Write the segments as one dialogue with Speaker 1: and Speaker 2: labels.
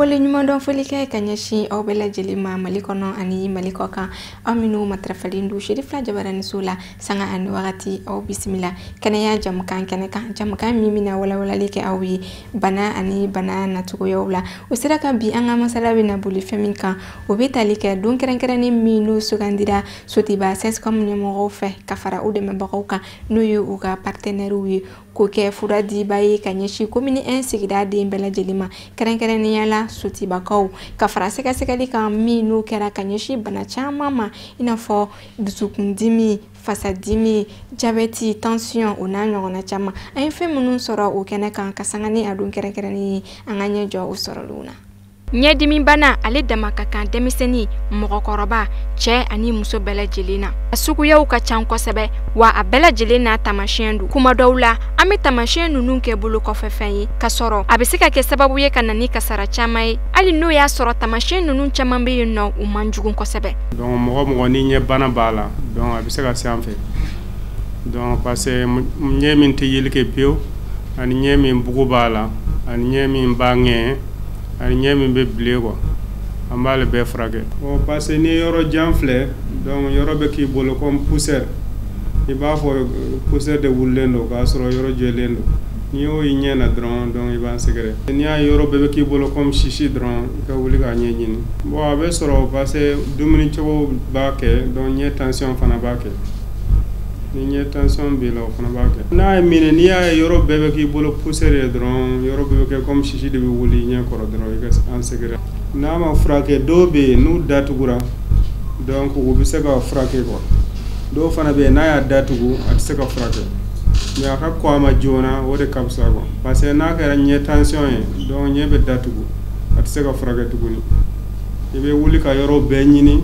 Speaker 1: Waleɲumandɔn foli kɛ ka ɲɛsin aw bɛɛ lajɛlen ma Mali kɔnɔ ani Mali kɔ kan, aw minnu matarafalen don Sherifa Jabaraniso la sanga ani wagati, aw bisimila kɛnɛya jamukan kɛnɛ kan, jamukan min bɛna walawalali kɛ aw ye bana ani bana nacogoyaw la. O sera ka bi an ka masala bɛna boli fɛn min kan, o bɛ tali kɛ don kɛrɛnkɛrɛnnen min n'o sugandira Sotiba CSCOM ɲɛmɔgɔw fɛ ka fara u dɛmɛbagaw kan, n'o ye u ka partenaires ye, k'o kɛ fura diba ye ka ɲɛsin commune 1 sigida den bɛɛ lajɛlen ma, kɛrɛnkɛrɛnnenya la Sotibakaw, ka fara sɛgɛsɛgɛli kan min n'o kɛra ka ɲɛsin bana caman ma, i n'a fɔ dusukundimi, fasadimi, jabɛti, tension, o n'a ɲɔgɔnna caman. An ye fɛn minnu sɔrɔ o kɛnɛ kan ka sanga ni a don kɛrɛnkɛrɛnnen ye, an ka ɲɛ jɔ o sɔrɔlenw na. Ɲɛdimibana ale dama ka kan denmisɛnnin, mɔgɔkɔrɔba, cɛ ani muso bɛɛ lajɛlen na. A suguyaw ka ca kosɛbɛ, wa a bɛɛ lajɛlen n'a taamasiyɛn don. Kuma dɔw la, an bɛ taamasiyɛn ninnu kɛ bolo kɔfɛfɛn ye, ka sɔrɔ a bɛ se ka kɛ sababu ye ka na ni kasara caman ye, hali n'o y'a sɔrɔ taamasiyɛn ninnu caman bɛ yen nɔ, u man jugu kosɛbɛ.
Speaker 2: Donc mɔgɔ ni ɲɛ bana b'a la, donc a bɛ se ka se an fɛ. Donc parce que ɲɛ min tɛ yeli kɛ pewu, ani ɲɛ min bugu b'a la, ani ɲɛ min b'a ŋɛɲɛ, ani ɲɛ min bɛ bilen quoi, an b'ale bɛɛ furakɛ. Bon parce que ni yɔrɔ jan filɛ, donc yɔrɔ bɛ k'i bolo comme poussière, i b'a fɔ poussière de wulilen don k'a sɔrɔ yɔrɔ jɛlen don. N'i y'o ye ɲɛ na dɔrɔn, donc i b'an sɛgɛrɛ. N'i y'a yɔrɔ bɛɛ bɛ k'i bolo comme sisi dɔrɔn, i ka wuli k'a ɲɛ ɲini. Bon a bɛ sɔrɔ parce que dumuni cogo b'a kɛ, donc ɲɛ tension fana b'a kɛ. Ni ɲɛ tension b'i la, o fana b'a kɛ. N'a ye minɛ, n'i y'a ye yɔrɔ bɛɛ bɛ k'i bolo poussière ye dɔrɔn, yɔrɔ bɛɛ bɛ kɛ comme sisi de bɛ wuli ɲɛ kɔrɔ dɔrɔn, i ka an sɛgɛrɛ. N'a ma furakɛ, dɔw bɛ yen n'u datugura, donc u bɛ se ka furakɛ quoi. Dɔw fana bɛ yen n'a y'a datugu, a tɛ se ka furakɛ. Mais a ka kɔn a ma joona, o de ka fisa quoi. Parce que n'a kɛra ɲɛ tension ye, donc ɲɛ bɛ datugu, a tɛ se ka furakɛ tuguni. I bɛ wuli ka yɔrɔ bɛɛ ɲini,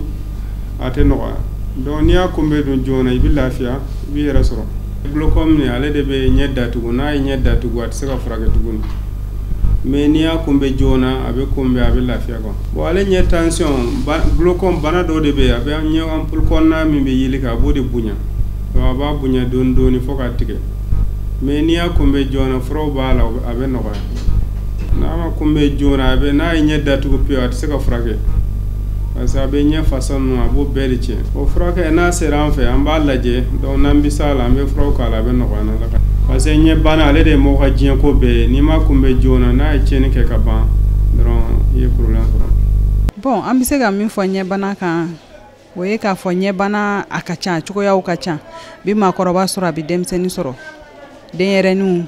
Speaker 2: a tɛ nɔgɔya. Donc n'i y'a kunbɛn dun joona, i bɛ lafiya, i b'i yɛrɛ sɔrɔ. Glaucome nin, ale de bɛ ɲɛ datugu, n'a ye ɲɛ datugu, a tɛ se ka furakɛ tuguni. Mais n'i y'a kunbɛn joona, a bɛ kunbɛn, a bɛ lafiya quoi. Bon ale ɲɛ tension, glaucome bana dɔw de bɛ yen, a bɛ ɲɛ ampoule kɔnɔna min bɛ yeli kɛ, a b'o de bonya. Donc a b'a bonya dɔɔni dɔɔni fo k'a tigɛ. Mais n'i y'a kunbɛn joona, furaw b'a la, a bɛ nɔgɔya. N'a ma kunbɛn joona, a bɛ n'a ye ɲɛ datugu pewu, a tɛ se ka furakɛ. Parce que a bɛ ɲɛ fasa ninnu, a b'o bɛɛ de tiɲɛ. O furakɛ n'a sera an fɛ, an b'a lajɛ, donc n'an bɛ s'a la, an bɛ furaw k'a la, a bɛ nɔgɔya n'Ala ka. Parce que ɲɛ bana ale de ye mɔgɔ ka diɲɛ ko bɛɛ ye. N'i ma kunbɛn joona, n'a ye tiɲɛni kɛ ka ban dɔrɔn, i ye problème sɔrɔ.
Speaker 3: Bon an bɛ se ka min fɔ ɲɛbana kan, o ye k'a fɔ ɲɛbana a ka ca, a cogoyaw ka ca. Bi maakɔrɔba sɔrɔ, a bɛ denmisɛnnin sɔrɔ, denyɛrɛninw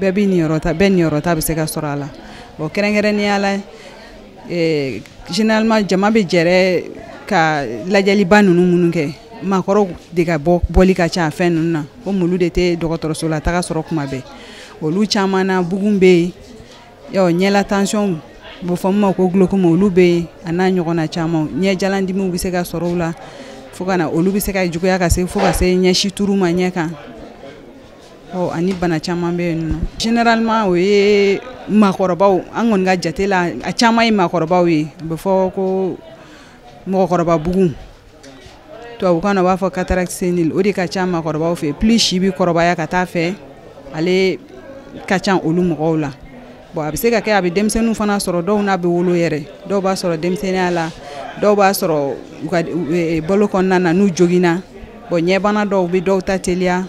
Speaker 3: bɛɛ bɛ niyɔrɔ ta, bɛɛ niyɔrɔ ta bɛ se ka sɔrɔ a la. Bon kɛrɛnkɛrɛnnenya la, généralement jama bɛ jɛrɛ ka lajɛliba ninnu minnu kɛ, maakɔrɔw de ka bɔli ka ca a fɛn ninnu na, komi olu de tɛ dɔgɔtɔrɔso la taga sɔrɔ kuma bɛɛ. Olu caman na bugun bɛ yen, ɲɛla tension bɛ fɔ min ma ko glaucome, olu bɛ yen, a n'a ɲɔgɔnna caman. Ɲɛ jalandimiw bɛ se ka sɔrɔ u la, fo ka na olu bɛ se ka juguya ka se fo ka se ɲɛsi turu ma ɲɛ kan. Ani bana caman bɛ yen nɔ. Généralement o ye maakɔrɔbaw, an kɔni ka jate la, a caman ye maakɔrɔbaw ye. A bɛ fɔ ko mɔgɔkɔrɔba bugun, tubabukan na u b'a fɔ cataracte sénile, o de ka ca maakɔrɔbaw fɛ. Plus si bɛ kɔrɔbaya ka taa fɛ, ale ka ca olu mɔgɔw la. Bon a bɛ se ka kɛ a bɛ denmisɛnninw fana sɔrɔ, dɔw n'a bɛ wolo yɛrɛ, dɔw b'a sɔrɔ denmisɛnninya la, dɔw b'a sɔrɔ u ka balo kɔnɔna na n'u joginna. Bon ɲɛbana dɔw bɛ dɔw ta teliya,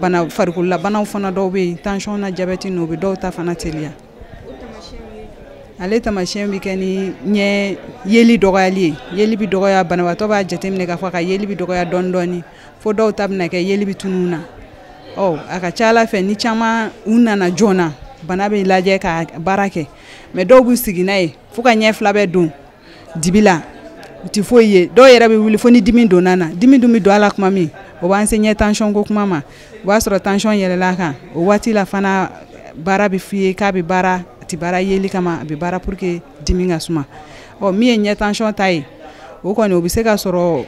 Speaker 3: bana farikololabanaw fana dɔw bɛ yen, tension na jabɛti ninnu, o bɛ dɔw ta fana teliya. Ale taamasiyɛn bɛ kɛ ni ɲɛ yeli dɔgɔyali ye. Yeli bɛ dɔgɔya, banabaatɔ b'a jateminɛ k'a fɔ a ka yeli bɛ dɔgɔya dɔɔni dɔɔni, fo dɔw ta bɛna kɛ yeli bɛ tunun na. A ka ca Ala fɛ ni caman u nana joona, bana bɛ lajɛ ka baara kɛ. Mais dɔw b'u sigi n'a ye fo ka ɲɛ fila bɛɛ don dibi la, u tɛ foyi ye. Dɔw yɛrɛ bɛ wuli fo ni dimi donna na, dimi dun bɛ don a la kuma min, o b'an se ɲɛ tension ko kuma ma. O b'a sɔrɔ tension yɛlɛla kan, o waati la fana baara bɛ f'i ye k'a bɛ baara, a tɛ baara yeli kama, a bɛ baara pour que dimi ka suma. Min ye ɲɛ tension ta ye, o kɔni o bɛ se ka sɔrɔ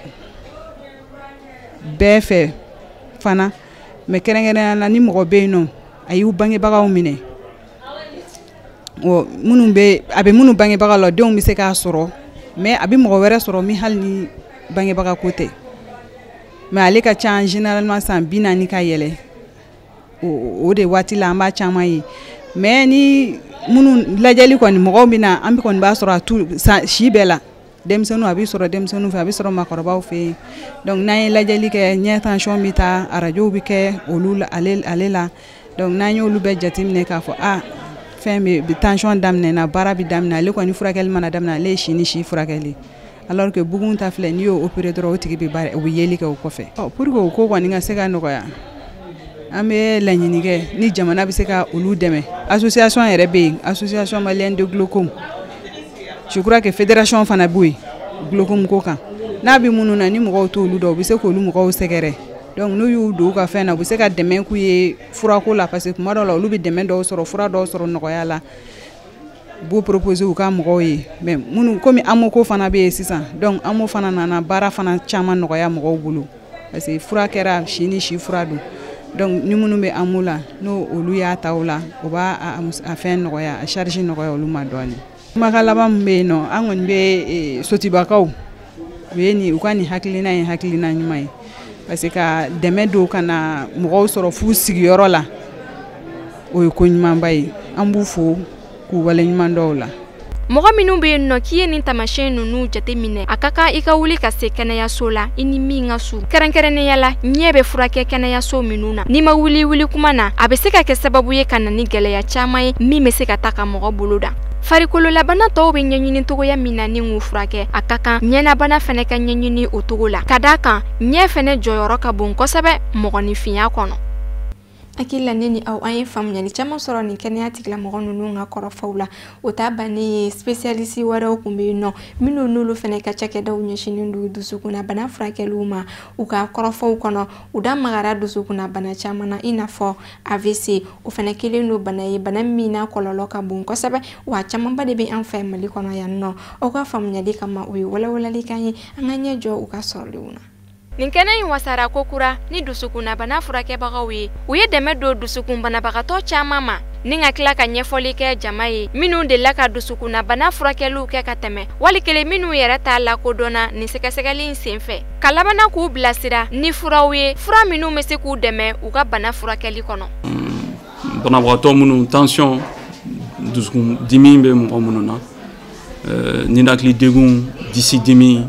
Speaker 3: bɛɛ fɛ fana, mais kɛrɛnkɛrɛnnenya la ni mɔgɔ bɛ yen nɔ a y'u bangebagaw minɛ, minnu bɛ a bɛ minnu bangebagaw la, denw bɛ se k'a sɔrɔ, mais a bɛ mɔgɔ wɛrɛ sɔrɔ min hali ni bangebaga ko tɛ. Mais ale ka ca généralement san 40 ka yɛlɛ, o de waati la an b'a caman ye. Mais ni minnu lajɛli kɔni mɔgɔw bɛ na, an kɔni b'a sɔrɔ a tu si bɛɛ la, denmisɛnninw a bɛ sɔrɔ denmisɛnninw fɛ, a bɛ sɔrɔ maakɔrɔbaw fɛ yen. Donc n'an ye lajɛli kɛ, ɲɛ tension bɛ taa, arajow bɛ kɛ olu la, ale la. Donc n'an y'olu bɛɛ jateminɛ k'a fɔ a fɛn bɛ tension daminɛna, baara bɛ daminɛ, ale kɔni furakɛli mana daminɛ, ale ye si ni si furakɛli. Alors que bugun ta filɛ, n'i y'o opéré dɔrɔn, o tigi bɛ baara, o bɛ yeli kɛ o kɔfɛ. Pour que o ko kɔni ka se ka nɔgɔya, an bɛ laɲini kɛ ni jamana bɛ se ka olu dɛmɛ. Association yɛrɛ bɛ yen, Association malienne de glaucome, je crois que fédération fana bɛ yen glaucome ko kan. N'a bɛ minnu na, ni mɔgɔw t'olu dɔn, u bɛ se k'olu mɔgɔw sɛgɛrɛ. Donc n'u y'u don u ka fɛn na, u bɛ se ka dɛmɛ k'u ye furako la, parce que tuma dɔw la olu bɛ dɛmɛ dɔw sɔrɔ, fura dɔw sɔrɔ nɔgɔya la, u b'u proposer u ka mɔgɔw ye. Mais minnu komi AMO ko fana bɛ yen sisan, donc AMO fana nana baara fana caman nɔgɔya mɔgɔw bolo, parce que fura kɛra si ni si fura don. Donc ni minnu bɛ AMO la, n'o olu y'a ta o la, o b'a a fɛn nɔgɔya, a charge nɔgɔya olu ma dɔɔnin. Kumakan laban min bɛ yen nɔ, an kɔni bɛ sotibakaw, u ye nin, u ka nin hakilina ye hakilina ɲuman ye, parce que ka dɛmɛ don ka na mɔgɔw sɔrɔ f'u sigiyɔrɔ la, o ye ko ɲumanba ye. An b'u fo k'u waleɲuman dɔw la.
Speaker 1: Mɔgɔ minnu bɛ yen nɔ k'i ye nin taamasiyɛn ninnu jateminɛ, a ka kan i ka wuli ka se kɛnɛyaso la i ni min ka surun, kɛrɛnkɛrɛnnenya la ɲɛ bɛ furakɛ kɛnɛyaso minnu na. N'i ma wuli wuli kuma na, a bɛ se ka kɛ sababu ye ka na ni gɛlɛya caman ye min bɛ se ka ta ka mɔgɔ bolo da. Farikololabana tɔw bɛ ɲɛɲini cogoya min na ni k'u furakɛ, a ka kan ɲɛnabana fana ka ɲɛɲini o cogo la, ka d'a kan ɲɛ fana jɔyɔrɔ ka bon kosɛbɛ mɔgɔninfinya kɔnɔ. Hakili la ne ni aw an ye faamuyali caman sɔrɔ nin kɛnɛya tigilamɔgɔ ninnu ka kɔrɔfɔw la. O ta bannen ye, spécialiste wɛrɛw tun bɛ yen nɔ minnu n'olu fana ka cakɛdaw ɲɛsinnen don dusukunnabana furakɛliw ma. U ka kɔrɔfɔw kɔnɔ, u da magara dusukunnabana caman na, i n'a fɔ AVC. O fana kelen don bana ye, bana min n'a kɔlɔlɔ ka bon kosɛbɛ, wa camanba de bɛ an fɛ Mali kɔnɔ yan nɔ. Aw ka faamuyali kama, u ye walawalali k'an ye, an ka ɲɛ jɔ u ka sɔrɔlenw na. Nin kɛnɛ in wasara kokura ni dusukunnabana furakɛbagaw ye. U ye dɛmɛ don dusukun banabagatɔ caman ma, ni ka tila ka ɲɛfɔli kɛ jama ye minnu delila ka dusukunnabana furakɛliw kɛ ka tɛmɛ, wali kelen minnu yɛrɛ t'a lakodɔnna nin sɛgɛsɛgɛli in senfɛ, ka labanna k'u bilasira ni furaw ye, fura minnu bɛ se k'u dɛmɛ u ka bana furakɛli kɔnɔ.
Speaker 4: Banabagatɔ minnu tension, dusukun dimi bɛ mɔgɔ minnu na, ninakili degun, disi dimi,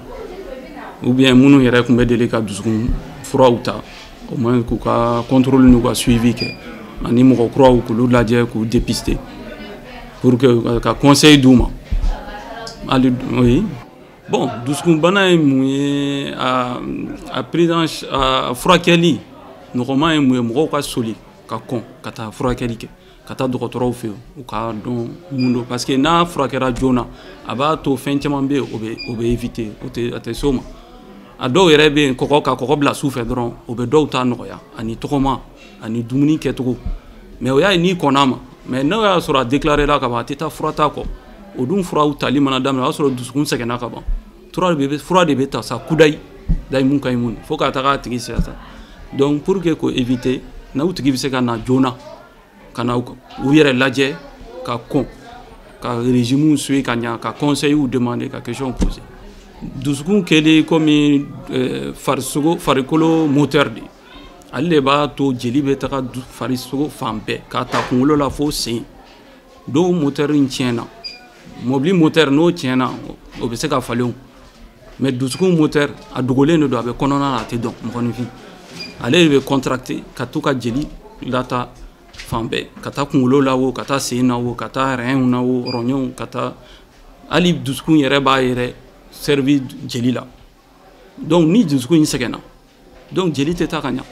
Speaker 4: ou bien minnu yɛrɛ tun bɛ deli ka dusukun furaw ta, au moins k'u ka contrôle n'u ka suivi kɛ, ani mɔgɔ kuraw k'olu lajɛ, k'u dépister pour que ka conseil d'u ma. Hali oui, bon, dusukunbana ye mun ye, a prise en a furakɛli nɔgɔman ye mun ye, mɔgɔw ka soli ka kɔn ka taa furakɛli kɛ, ka taa dɔgɔtɔrɔw fɛ yen, u k'a dɔn mun don, parce que n'a furakɛra joona, a b'a to fɛn caman bɛ yen, o bɛ éviter, o tɛ a tɛ s'o ma. A dɔw yɛrɛ bɛ yen, kɔgɔ ka kɔgɔ bila su fɛ dɔrɔn, o bɛ dɔw ta nɔgɔya, ani tɔgɔma ani dumuni kɛcogo. Mais o y'a ye n'i kɔnna ma, mais n'o y'a sɔrɔ a déclaré la ka ban, a tɛ taa fura ta kɔ. O dun furaw tali mana daminɛ, o y'a sɔrɔ dusukun sɛgɛnna ka ban. Fura de bɛ ta sa kudayi dayi mun ka ɲi mun, fo ka taga a tigi sisan. Donc pour que k'o éviter, n'u tigi bɛ se ka na joona, ka na u yɛrɛ lajɛ, ka kɔn ka régime suit ka ɲa, ka conseils demander, ka questions poser. Dusukun kɛlen komi farisogo, farikolo moteur de, ale de b'a to jeli bɛ taga farisogo fan bɛɛ, k'a ta kunkolo la fo sen. Dɔw moteur in tiɲɛna, mobili moteur n'o tiɲɛna, o bɛ se ka falen o, mais dusukun moteur a dogolen de don, a bɛ kɔnɔna na, a tɛ dɔn mɔgɔninfin. Ale de bɛ contracter ka to ka jeli lata fan bɛɛ, ka taa kunkolo la o, ka taa sen na o, ka taa reinw na o, rɔɲɔw, ka taa hali dusukun yɛrɛ b'a yɛrɛ servi jeli la. Donc ni dusukun in sɛgɛnna, donc jeli tɛ taa ka ɲa,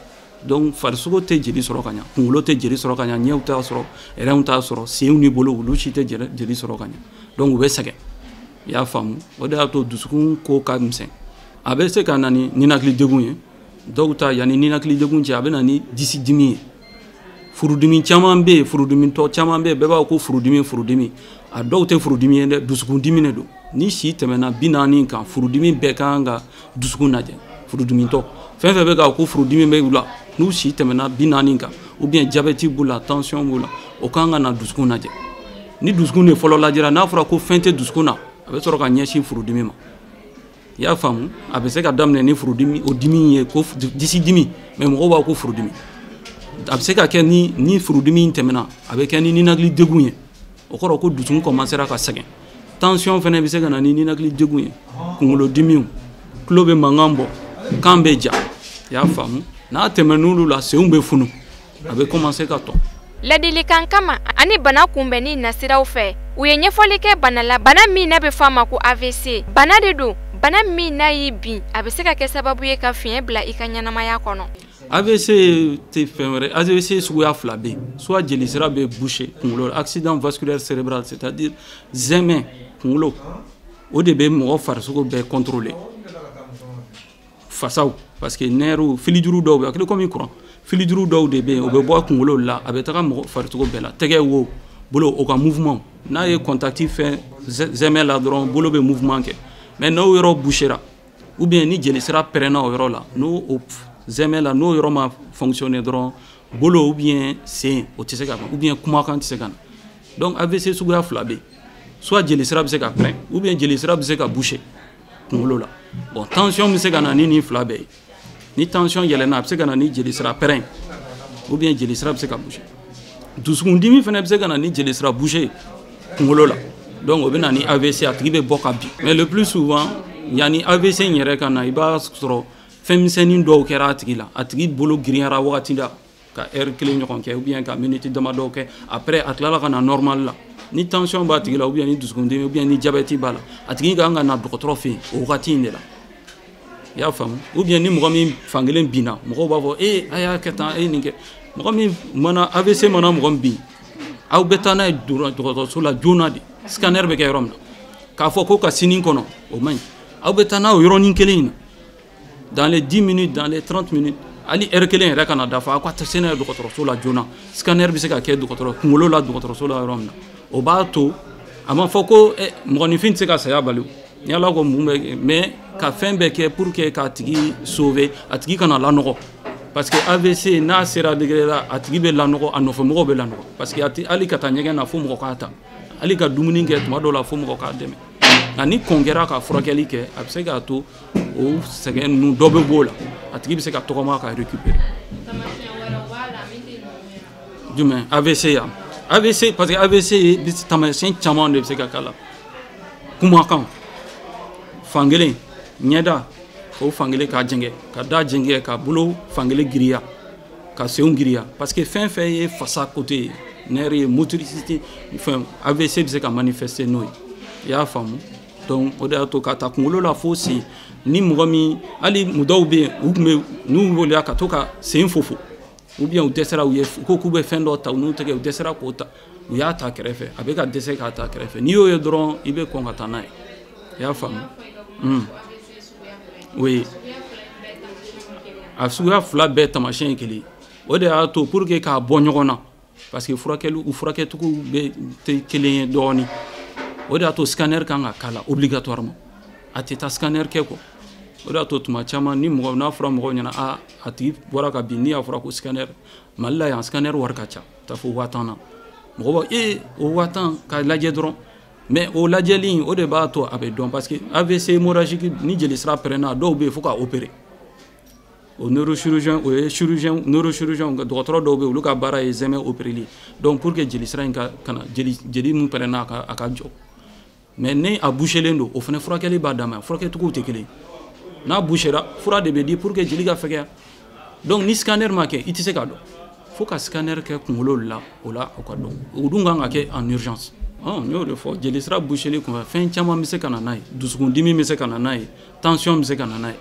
Speaker 4: donc farisogo tɛ jeli sɔrɔ ka ɲa, kunkolo tɛ jeli sɔrɔ ka ɲa, ɲɛw t'a sɔrɔ, reinw t'a sɔrɔ, senw ni bolo olu si tɛ jeli sɔrɔ ka ɲa, donc u bɛ sɛgɛn. I y'a faamu? O de y'a to dusukun ko ka misɛn. A bɛ se ka na ni ninakili degun ye dɔw ta, yanni ninakili degun cɛ, a bɛ na ni disi dimi ye. Furudimi caman bɛ yen, furudimitɔ caman bɛ yen, bɛɛ b'a fɔ ko furudimi, furudimi. A dɔw tɛ furudimi ye dɛ, dusukundimi de don. Ni si tɛmɛna 40 kan, furudimi bɛɛ kan ka dusukun lajɛ. Furudimitɔ Fɛn fɛn bɛ ka ko furudimi bɛ u la, n'u si tɛmɛna 40 kan, ou bien diabète b'u la, tension b'u la, o kan ka na dusukun lajɛ. Ni dusukun de fɔlɔ lajɛra, n'a fɔra ko fɛn tɛ dusukun na, a bɛ sɔrɔ ka ɲɛsin furudimi ma. I y'a faamu? A bɛ se ka daminɛ ni furudimi, o dimi ye ko disi dimi, mais mɔgɔw b'a ko furudimi. A bɛ se ka kɛ ni furudimi in tɛmɛna, a bɛ kɛ ni ninakili degun ye. O kɔrɔ ko dusukun commencera ka sɛgɛn. Tension fana bɛ se ka na ni ninakili degun ye, kunkolodimiw, tulo bɛ mankan bɔ, kan bɛ ja. I y'a faamu? N'a tɛmɛn'olu la, senw bɛ funu, a bɛ commencer ka tɔn.
Speaker 1: Ladilikan kama ani bana kunbɛnni nasiraw fɛ, u ye ɲɛfɔli kɛ bana la, bana min n'a bɛ fɔ a ma ko AVC. Bana de don, bana min n'a y'i bin, a bɛ se ka kɛ sababu ye ka fiɲɛ bila i ka ɲɛnamaya kɔnɔ.
Speaker 4: AVC tɛ fɛn wɛrɛ. AVC suguya fila bɛ yen. Soit jelisira bɛ boucher kunkolo la, accident vasculaire cérébral, c'est-à-dire zɛmɛ kunkolo, o de bɛ mɔgɔ farisogo bɛɛ contrôler, fasaw, parce que nerfs filijuru dɔw bɛ yen, a kɛlen komi courant, filijuru dɔw de bɛ yen, o bɛ bɔ kunkolo la, a bɛ taga mɔgɔ farisogo bɛɛ la, tɛgɛ wo, bolo, o ka mouvement, n'a ye contact fɛn zɛmɛ la dɔrɔn, bolo bɛ mouvement kɛ. Mais n'o yɔrɔ bouchera, ou bien ni jelisira pɛrɛnna o yɔrɔ la, n'o o zɛmɛ la, n'o yɔrɔ ma fonctionner dɔrɔn, bolo ou bien sen, o tɛ se ka, ou bien kumakan tɛ se ka na. Donc AVC suguya fila bɛ yen. Soit jelisira bɛ se ka pɛrɛn, ou bien jelisira bɛ se ka boucher kunkolo la. Bon, tension bɛ se ka na ni nin fila bɛɛ ye. Ni tension yɛlɛnna, a bɛ se ka na ni jelisira pɛrɛn, ou bien jelisira bɛ se ka boucher. Dusukundimi fana bɛ se ka na ni jelisira boucher kunkolo la. Donc o bɛ na ni AVC, a tigi bɛ bɔ ka bin. Mais le plus souvent, yanni AVC in yɛrɛ ka na, i b'a sɔrɔ fɛn misɛnnin dɔw kɛra a tigi la. A tigi bolo girinyara wagati la, ka heure kelen ɲɔgɔn kɛ, ou bien ka minute damadɔ kɛ, après a tilala ka na normal la. Ni tension b'a tigi la, ou bien ni dusukundimi, ou bien ni diabète b'a la, a tigi kan ka na dɔgɔtɔrɔ fɛ yen o wagati in de la. I y'a faamu? Ou bien ni mɔgɔ min fankelen binna, mɔgɔw b'a fɔ e a y'a kɛ tan, e nin kɛ. Mɔgɔ min mana AVC mana mɔgɔ min bin, aw bɛ taa n'a ye dɔgɔtɔrɔso la joona de, scanner bɛ kɛ yɔrɔ min na. K'a fɔ ko ka sini kɔnɔ, o man ɲi. Aw bɛ taa n'a o yɔrɔnin kelen in na, dans les 10 minutes, dans les 30 minutes, hali heure kelen yɛrɛ kana dafa, aw ka se n'a ye dɔgɔtɔrɔso la joona. Scanner bɛ se ka kɛ dɔgɔtɔrɔ kunkolo la dɔgɔtɔrɔso la yɔrɔ min na, o b'a to a ma fɔ ko mɔgɔninfin tɛ se ka saya bali, ni Ala ko mun bɛ, mais ka fɛn bɛɛ kɛ pour que k'a tigi sauver, a tigi kana lanɔgɔ. Parce que AVC n'a sera degré la, a tigi bɛ lanɔgɔ, a nɔfɛmɔgɔw bɛ lanɔgɔ, parce que a tɛ hali ka taa ɲɛgɛn na fo mɔgɔ k'a ta, hali ka dumuni kɛ tuma dɔw la fo mɔgɔ k'a dɛmɛ. Nka ni kɔn kɛra ka furakɛli kɛ, a bɛ se k'a to o sɛgɛn ninnu dɔ bɛ b'o la, a tigi bɛ se ka tɔgɔma ka récupérer. Jumɛn? AVC yan? AVC, parce que AVC taamasiyɛn caman de bɛ se ka k'a la. Kumakan fankelen, ɲɛda o fankelen k'a jɛngɛ, ka da jɛngɛ, ka bolo fankelen giriya, ka senw giriya, parce que fɛn fɛn ye fasa côté ye, nerf ye, motricité, fɛn, AVC bɛ se ka manifester n'o ye. I y'a faamu? Donc o de y'a to ka ta kunkolo la fo sen. Ni mɔgɔ min, hali dɔw bɛ yen, u tun bɛ n'u wulila ka to ka sen fofo, ou bien u dɛsɛra, u ye ko k'u bɛ fɛn dɔ ta u n'u tɛgɛ, u dɛsɛra k'o ta, u y'a ta kɛrɛfɛ, a bɛ ka dɛsɛ k'a ta kɛrɛfɛ. N'i y'o ye dɔrɔn, i bɛ kɔn ka taa n'a ye. I y'a faamu? Oui, a suguya fila bɛɛ taamasiyɛn ye kelen. O de y'a to pour que k'a bɔ ɲɔgɔn na, parce que furakɛli, u furakɛcogo bɛ tɛ kelen ye dɔɔnin. O de y'a to scanner kan ka k'a la obligatoirement. A tɛ taa scanner kɛ kɔ. O de y'a to tuma caman, ni mɔgɔ n'a fɔra mɔgɔw ɲɛna a tigi bɔra ka bin, n'i y'a fɔra ko scanner, Mali la yan scanner wari ka ca, taa fo 10 000 na. Mɔgɔ b'a o 10 000 ka lajɛ dɔrɔn. Mais o lajɛli in, o de b'a to a bɛ dɔn, parce que AVC hémorragique, ni jelisira pɛrɛnna, dɔw bɛ yen fo ka opérer. O neurochirurgien, o ye chirurgien, neurochirurgien, dɔgɔtɔrɔ dɔw bɛ yen, olu ka baara ye zɛmɛ opéreli. Donc pour que jelisira in ka kana jeli min pɛrɛnna, a ka jɔ. Mais ni a bouchelen don, o fana furakɛli b'a dama, furakɛcogow tɛ kelen. N'a bouchera, fura de bɛ di pour que jeli ka fɛgɛya. Donc ni scanner ma kɛ, i tɛ se k'a dɔn. Fo ka scanner kɛ kunkolo la, o la o ka dɔn. O dun kan ka kɛ en urgence. N y'o de fɔ, jelisira boucheli kunfɛ, fɛn caman bɛ se ka na n'a ye. Dusukundimi bɛ se ka na n'a ye, tension bɛ se ka na n'a ye.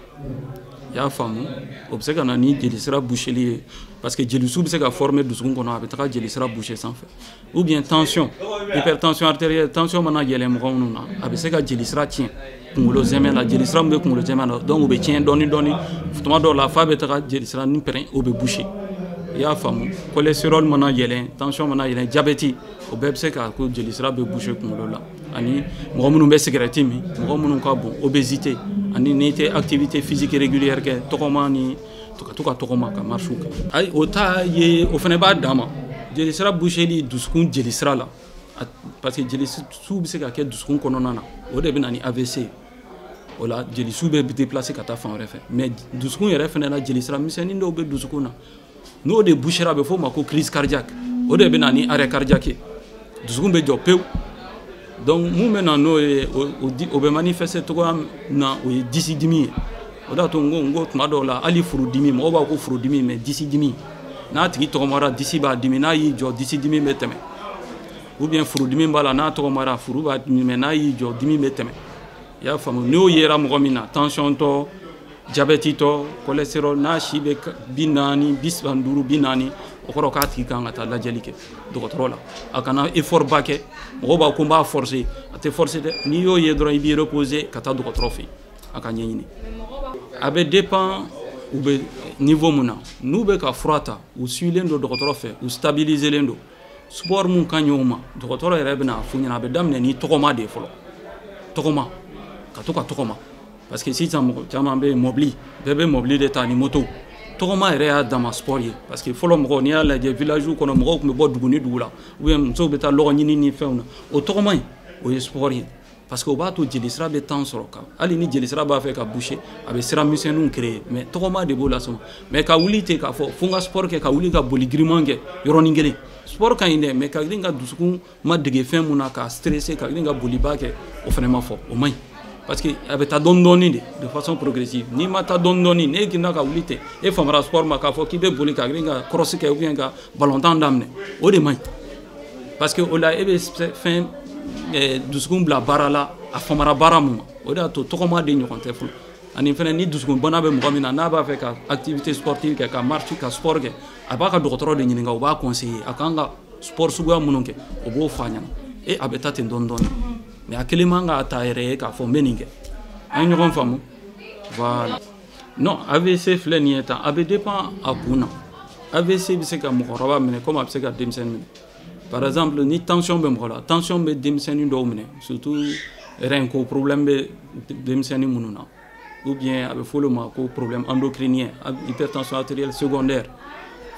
Speaker 4: I y'a faamu? O bɛ se ka na ni jelisira boucheli ye, parce que jelisu bɛ se ka former dusukun kɔnɔ, a bɛ taga jelisira boucher sanfɛ. Ou bien tension, hypertension artérielle, tension mana yɛlɛn mɔgɔ minnu na, a bɛ se ka jelisira tiɲɛ kunkolo zɛmɛ la, jelisira min bɛ kunkolo zɛmɛ la. Donc o bɛ tiɲɛ dɔɔni dɔɔni, tuma dɔw la f'a bɛ taga jelisira ni pɛrɛn, o bɛ boucher. I y'a faamu? Cholestérol mana yɛlɛn, tension mana yɛlɛn, diabète, o bɛɛ bɛ se ka ko jelisira bɛ boucher kunkolo la. Ani mɔgɔ minnu bɛ cigarette min, mɔgɔ minnu ka bon, obésité, ani n'i tɛ activité physique régulière kɛ, tɔgɔma ni Ka to ka tɔgɔma, ka marche kɛ. Ayi, o ta ye, o fana b'a dan ma. Jelisira boucheli dusukun jelisira la, parce que jelisu bɛ se ka kɛ dusukun kɔnɔna na, o de bɛ na ni AVC. O la jelisu bɛ déplacer ka taa fan wɛrɛ fɛ. Mais dusukun yɛrɛ fana la, jelisira misɛnnin dɔw bɛ dusukun na, n'o de bouchera, a bɛ f'o ma ko crise cardiaque. O de bɛ na ni arrêt cardiaque ye, dusukun bɛ jɔ pewu. Donc mun bɛ na n'o ye, o bɛ manifester cogoya min na, o ye disi dimi ye. O de y'a to n ko tuma dɔw la, hali furudimi, mɔgɔw b'a ko furudimi, mais disi dimi, n'a tigi tɔgɔmara, disi b'a dimi, n'a y'i jɔ, disi dimi bɛ tɛmɛ. Ou bien furudimi b'a la, n'a tɔgɔmara, furu b'a dimi, mais n'a y'i jɔ, dimi bɛ tɛmɛ. I y'a faamu? N'o yera mɔgɔ min na, tension tɔ, diabète tɔ, cholestérol, n'a si bɛ 40, 35, 40, o kɔrɔ k'a tigi kan ka taa lajɛli kɛ dɔgɔtɔrɔ la. A kana effort ba kɛ. Mɔgɔw b'a ko n b'a forcer, a tɛ forcer dɛ. N'i y'o ye dɔrɔn, i b'i reposer, ka taa dɔgɔtɔrɔ fɛ yen, a ka ɲɛɲini. A bɛ dépend u bɛ niveau mun na. N'u bɛ ka fura ta, u suivilen don dɔgɔtɔrɔ fɛ, u stabiliselen don, sport mun ka ɲi o ma, dɔgɔtɔrɔ yɛrɛ bɛna f'u ɲɛna. A bɛ daminɛ ni tɔgɔma de ye fɔlɔ, tɔgɔma, ka to ka tɔgɔma, parce que sisan mɔgɔ caman bɛ mɔbili, bɛɛ bɛ mɔbili de ta ni moto. Tɔgɔma yɛrɛ y'a dama sport ye, parce que fɔlɔ mɔgɔw, n'i y'a lajɛ village kɔnɔ, mɔgɔw tun bɛ bɔ dugu ni dugu la, ou bien musow bɛ taa lɔgɔ ɲini ni fɛnw na. O tɔgɔma in, o ye sport ye, parce que o b'a to jelisira bɛ temps sɔrɔ ka, hali ni jelisira b'a fɛ ka boucher, a bɛ sira misɛnninw créer. Mais tɔgɔma de b'o las'o ma. Mais ka wuli ten k'a fɔ fo n ka sport kɛ, ka wuli ka boli giriman kɛ yɔrɔnin kelen, sport ka ɲi dɛ, mais ka girin ka dusukun ma dege fɛn mun na, ka stresser, ka girin ka boliba kɛ, o fana ma fɔ, o man ɲi, parce que a bɛ taa dɔɔni dɔɔni de façon progressive. N'i ma taa dɔɔni dɔɔni, n'e girinna ka wuli ten, e famara sport ma k'a fɔ k'i bɛ boli, ka girin ka cross kɛ ou bien ka ballon daminɛ, o de man ɲi, parce que o la e bɛ fɛn dusukun bila baara la, a famara baara mun ma. O de y'a to tɔgɔma de ɲɔgɔn tɛ fɔlɔ. Ani fɛnɛ, ni dusukunbana bɛ mɔgɔ min na, n'a b'a fɛ ka activité sportive kɛ, ka marche, ka sport kɛ, a b'a ka dɔgɔtɔrɔ de ɲininka, o b'a conseiller a kan ka sport suguya minnu kɛ, o b'o fɔ a ɲɛna. E a bɛ taa ten dɔɔni dɔɔni, mais a kelen man k'a ta yɛrɛ ye k'a fɔ n bɛ nin kɛ. An ye ɲɔgɔn faamu? Voilà. Non, AVC filɛ nin ye tan, a bɛ dépend a kun na. AVC bɛ se ka mɔgɔkɔrɔba minɛ comme a bɛ se ka denmisɛnnin minɛ. Par exemple, ni tension bɛ mɔgɔ la, tension bɛ denmisɛnnin dɔw minɛ, surtout rein ko problème bɛ denmisɛnnin minnu na, ou bien a bɛ fɔ olu ma ko problème endocrinien, hypertension artérielle secondaire.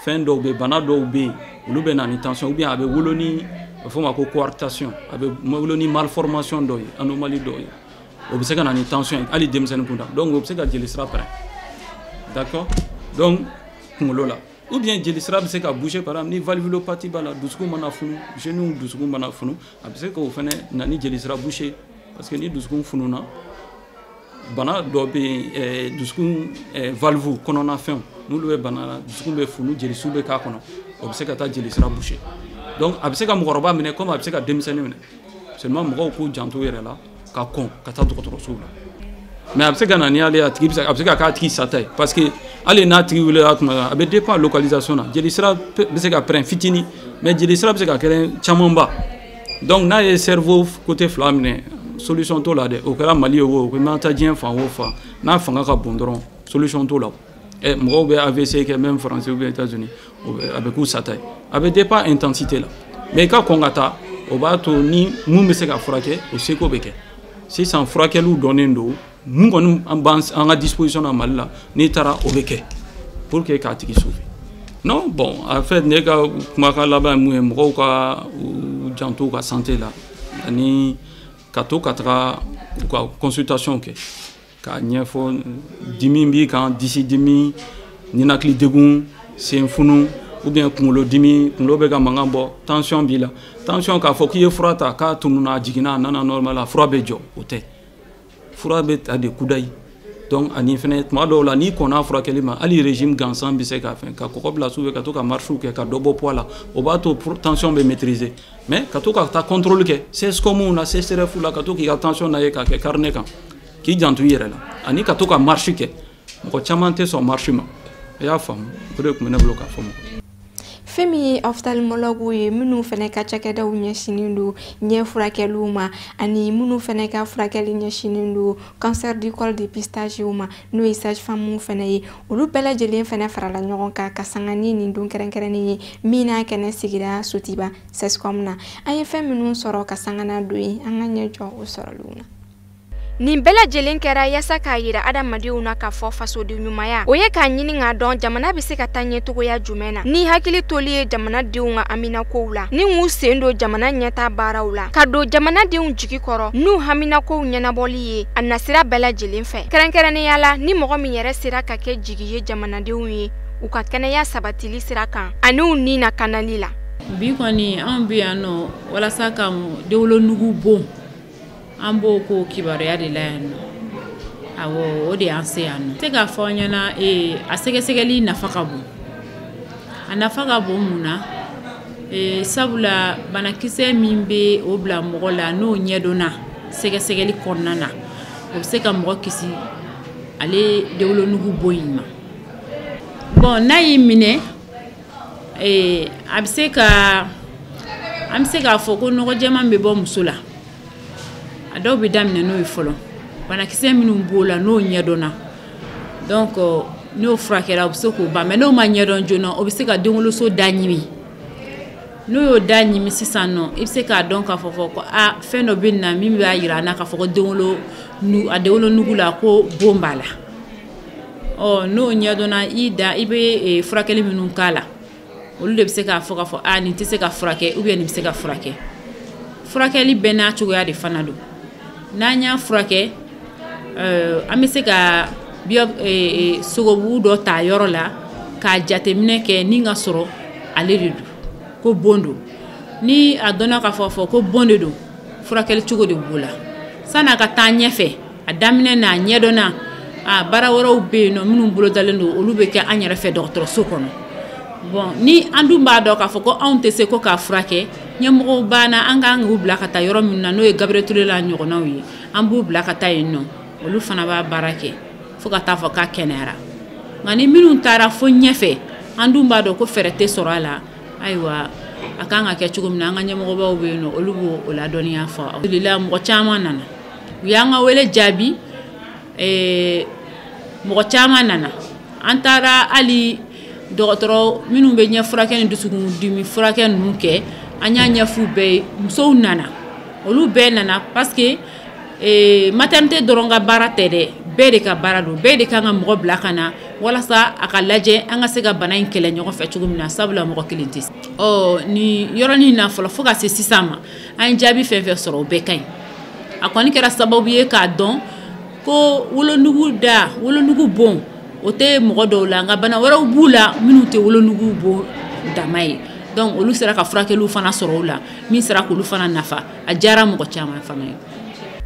Speaker 4: Fɛn dɔw bɛ, bana dɔw bɛ yen, olu bɛ na ni tension, ou bien a bɛ wolo ni, a bɛ fɔ o ma ko coarctation, a bɛ wolo ni malformation dɔ ye, anomalie dɔ ye, o bɛ se ka na ni tension ye hali denmisɛnnin kunda. Donc o bɛ se ka jeli sira pɛrɛn, d'accord, donc kunkolo la, ou bien jeli sira bɛ se ka boucher. Par exemple, ni valvulopathie b'a la, dusukun mana funu, genou dusukun mana funu, a bɛ se k'o fɛnɛ na ni jeli sira boucher, parce que ni dusukun fununa, bana dɔ bɛ yen, dusukun valve kɔnɔna fɛnw, n'olu bɛ bana la, dusukun bɛ funu, jelisu bɛ k'a kɔnɔ, o bɛ se ka taa jeli sira boucher. Donc a bɛ se ka mɔgɔkɔrɔba minɛ comme a bɛ se ka denmisɛnnin minɛ. Seulement mɔgɔw k'u janto u yɛrɛ la, ka kɔn ka taa dɔgɔtɔrɔsow la. Mais a bɛ se ka na ni hali a tigi bɛ se, a bɛ se ka k'a tigi sata ye, parce que hali n'a tigi wulila tuma, a bɛ dépend localisation na. Jeli sira bɛ se ka pɛrɛn fitinin, mais jeli sira bɛ se ka kɛ camanba. Donc n'a ye cerveau côté fila minɛ, solution t'o la dɛ. O kɛra Mali ye o, o mana taa diɲɛ fan o fan, n'a fanga ka bon dɔrɔn, solution t'o la. Ɛ, mɔgɔw bɛ AVC kɛ même France ou bien États-Unis, a bɛ k'u sata ye. A bɛ dépend intensité la, mais i ka kɔn ka taa, o b'a to ni mun bɛ se ka furakɛ, o seko bɛ kɛ. Sisan furakɛliw dɔnnen don, mun kɔni an b'an an ka disposition na Mali la, n'i taara, o bɛ kɛ pour que k'a tigi sauver. Non, bon, en fait, ne ka kumakan laban ye mun ye? Mɔgɔw ka u janto u ka santé la, ani ka to ka taga u ka consultation kɛ, k'a ɲɛfɔ dimi b'i kan, disi dimi, ninakili degun, sen funu, ou bien kunkolo dimi, kunkolo bɛ ka mankan bɔ, tension b'i la. Tension, k'a fɔ k'i ye fura ta k'a tununa, a jiginna, a nana normal la, fura bɛ jɔ, o tɛ. Fura bɛ ta de kudayi. Donc ani fɛnɛ, tuma dɔw la, n'i kɔnna furakɛli ma, hali régime gansan bɛ se ka fɛn ka kɔgɔ bila su fɛ, ka to ka marche kɛ, ka dɔ bɔ poids la, o b'a to tension bɛ maîtriser. Mais ka to ka taa contrôle kɛ CSCOM na, CSRF la, ka to k'i ka tension lajɛ k'a kɛ carnet kan, k'i janto i yɛrɛ la, ani ka to ka marche kɛ. Mɔgɔ caman tɛ sɔn marche ma. I y'a faamu? O de tun bɛ ne bolo k'a fɔ mɔgɔ.
Speaker 1: Fɛn min ye ophtalmologue ye, minnu fɛnɛ ka cakɛdaw ɲɛsinin don ɲɛ furakɛliw ma, ani minnu fɛnɛ ka furakɛli ɲɛsinin don cancer du col dépistage ma, n'o ye sage femme fɛnɛ ye, olu bɛɛ lajɛlen fɛnɛ farala ɲɔgɔn kan ka sanga ni nin don kɛrɛnkɛrɛnnen ye min n'a kɛnɛ sigira Sotiba CSCOM na. An ye fɛn minnu sɔrɔ ka sanga n'a don ye, an ka ɲɛ jɔ o sɔrɔliw na. Nin bɛɛ lajɛlen kɛra yaasa k'a yira adamadenw na k'a fɔ fasoden ɲumanya o ye k'a ɲini k'a dɔn jamana bɛ se ka taa ɲɛ cogoya jumɛn na, ni hakili toli ye jamanadenw ka haminakow la, ni k'u sen don jamana ɲɛta baaraw la, ka don jamanadenw jigi kɔrɔ n'u haminakow ɲɛnabɔli ye a nasira bɛɛ lajɛlen fɛ, kɛrɛnkɛrɛnnenya la ni mɔgɔ min yɛrɛ sera ka kɛ jigi ye jamanadenw ye u ka kɛnɛya sabatili sira kan ani u ni nakanali la.
Speaker 5: Bi kɔni anw bɛ yan nɔ walasa ka denwolonugu bon, an b'o ko kibaruya de la yan nɔ. Awɔ, o de y'an se yan nɔ. Se k'a fɔ aw ɲɛna, a sɛgɛsɛgɛli nafa ka bon. A nafa ka bon mun na? Sabula banakisɛ min bɛ o bila mɔgɔ la n'o ɲɛdɔnna sɛgɛsɛgɛli kɔnɔna na, o bɛ se ka mɔgɔ kisi ale denwolonugu bon in ma. Bon, n'a y'i minɛ, a bɛ se ka, an bɛ se k'a fɔ ko nɔgɔ jɛman bɛ bɔ muso la. A dɔw bɛ daminɛ n'o ye fɔlɔ, banakisɛ minnu b'o la n'o ɲɛdɔnna, donc n'o furakɛra o bɛ se k'o ban. Mais n'o ma ɲɛdɔn joona, o bɛ se ka denwoloso da ɲimi. N'o y'o da ɲimi sisan nɔ, i bɛ se k'a dɔn k'a fɔ ko aa, fɛn dɔ bɛ nin na min b'a jira an na k'a fɔ ko a denwolonugu la ko bon b'a la. Ɔ, n'o ɲɛdɔnna, i da i bɛ furakɛli minnu k'a la, olu de bɛ se k'a fɔ k'a fɔ aa, nin tɛ se ka furakɛ ou bien nin bɛ se ka furakɛ. Furakɛli bɛɛ n'a cogoya de fana don. N'an y'a furakɛ, an bɛ se ka sogobu dɔ ta yɔrɔ la k'a jateminɛ kɛ ni ka sɔrɔ ale de don ko bon don. Ni a dɔnna k'a fɔ ko bon de don, furakɛli cogo de b'o la. San'a ka taa ɲɛfɛ, a daminɛ n'a ɲɛdɔnna, a baara wɛrɛw bɛ yen nɔ minnu bolodalen don, olu bɛ kɛ an yɛrɛ fɛ dɔgɔtɔrɔso kɔnɔ. Bon, ni an dun b'a dɔn k'a fɔ ko anw tɛ se ko k'a furakɛ, ɲɛmɔgɔw banna, an kan k'u bila ka taa yɔrɔ min na n'o ye Gabriel Touré la ɲɔgɔnnaw ye, an b'u bila ka taa yen nɔ, olu fana b'a baara kɛ fo ka taa fɔ k'a kɛnɛyara. Nka ni minnu taara fo ɲɛfɛ, an dun b'a dɔn ko fɛɛrɛ tɛ sɔrɔ a la, ayiwa a kan ka kɛ cogo min na, an ka ɲɛmɔgɔbaw bɛ yen nɔ, olu b'o ladɔnniya fɔ. Alhamdulilayi, mɔgɔ caman nana, u y'an ka wele jaabi, mɔgɔ caman nana. An taara hali dɔgɔtɔrɔ minnu bɛ ɲɛ furakɛ ni dusukundimi furakɛ ninnu kɛ, an y'a ɲɛf'u bɛɛ ye. Musow nana, olu bɛɛ nana parce que maternité dɔrɔn ka baara tɛ dɛ, bɛɛ de ka baara don, bɛɛ de kan ka mɔgɔ bila ka na walasa a ka lajɛ an ka se ka bana in kɛlɛ ɲɔgɔn fɛ cogo min na, sabula mɔgɔ kelen tɛ se. Ɔ, nin yɔrɔnin na fɔlɔ fo ka se sisan ma, an ye jaabi fɛn fɛn sɔrɔ, o bɛɛ ka ɲi. A kɔni kɛra sababu ye k'a dɔn ko wolonugu da, wolonugu bon o tɛ mɔgɔ dɔw la, nka bana wɛrɛw b'u la minnu tɛ wolonugu bon dama ye. Donc olu sera ka furakɛliw fana sɔrɔ o la, min sera k'olu fana nafa. A diyara mɔgɔ caman fana ye.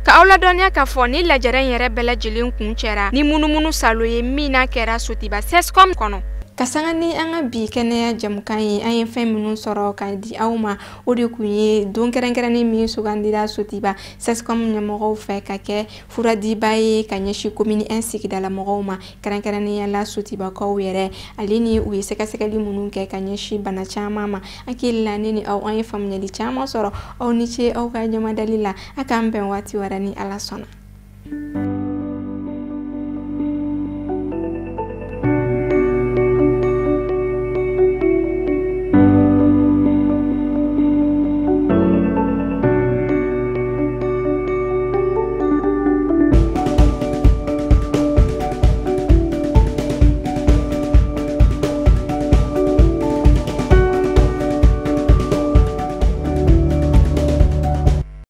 Speaker 1: Ka aw ladɔnniya k'a fɔ ni lajɛrɛ in yɛrɛ bɛɛ lajɛlen kun cɛra ni munumunu salo ye min n'a kɛra Sotiba CSCOM kɔnɔ. Ka sanga ni an ka bi kɛnɛya jamukan ye, an ye fɛn minnu sɔrɔ k'a di aw ma, o de kun ye don kɛrɛnkɛrɛnnen min sugandira Sotiba CSCOM ɲɛmɔgɔw fɛ ka kɛ furadiba ye ka ɲɛsin commune 1 sigidala mɔgɔw ma, kɛrɛnkɛrɛnnenya la Sotibakaw yɛrɛ, ale ni u ye sɛgɛsɛgɛli minnu kɛ ka ɲɛsin bana caman ma. Hakili la ne ni aw an ye faamuyali caman sɔrɔ. Aw ni ce aw ka ɲɛmadali la. A k'an bɛn waati wɛrɛ ni Ala sɔnna.